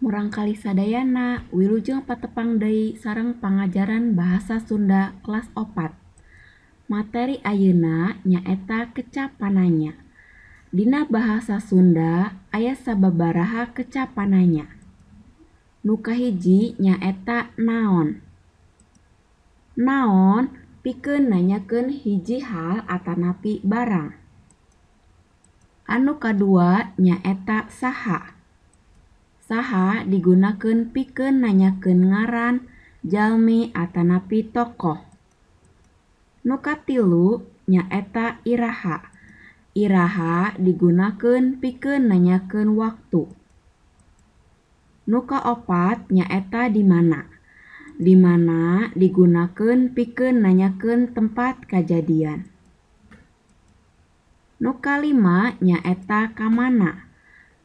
Murangkalih sadayana, wilujeng patepang deui sareng pangajaran Bahasa Sunda kelas 4. Materi ayeuna nyaeta kecap pananya. Dina bahasa Sunda aya sababaraha kecap pananya. Nu kahiji nyaeta naon. Naon pikeun nanyakeun hiji hal atanapi barang. Anu kadua nyaeta saha. Saha digunakeun pikeun nanyakeun ngaran, jalmi atanapi tokoh. Nu katilu nyaeta iraha. Iraha digunakeun pikeun nanyakeun waktu. Nu kaopat nyaeta di mana. Di mana digunakeun pikeun nanyakeun tempat kajadian. Nu kalima nyaeta ka mana.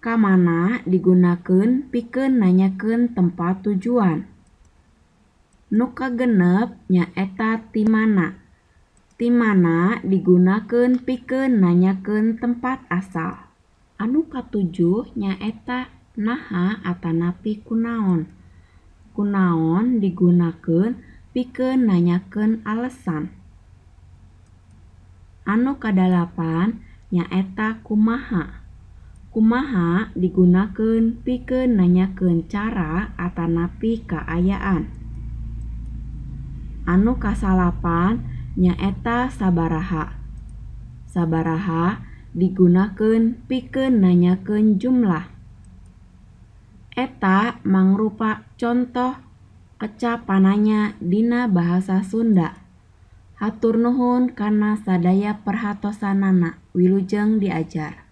Ka mana digunakeun pikeun nanyakeun tempat tujuan. Nu kagenep nyaeta ti mana. Ti mana digunakeun pikeun nanyakeun tempat asal. Anu katujuh nyaeta naha atanapi kunaon. Kunaon digunakeun pikeun nanyakeun alesan. Anu kadalapan nyaeta kumaha. Kumaha digunakeun pikeun nanyakeun cara atanapi kaayaan. Anu kasalapan nyaeta sabaraha. Sabaraha digunakeun pikeun nanyakeun jumlah. Eta mangrupa contoh kecap pananya dina bahasa Sunda. Hatur nuhun kana sadaya perhatosanana. Wilujeng diajar.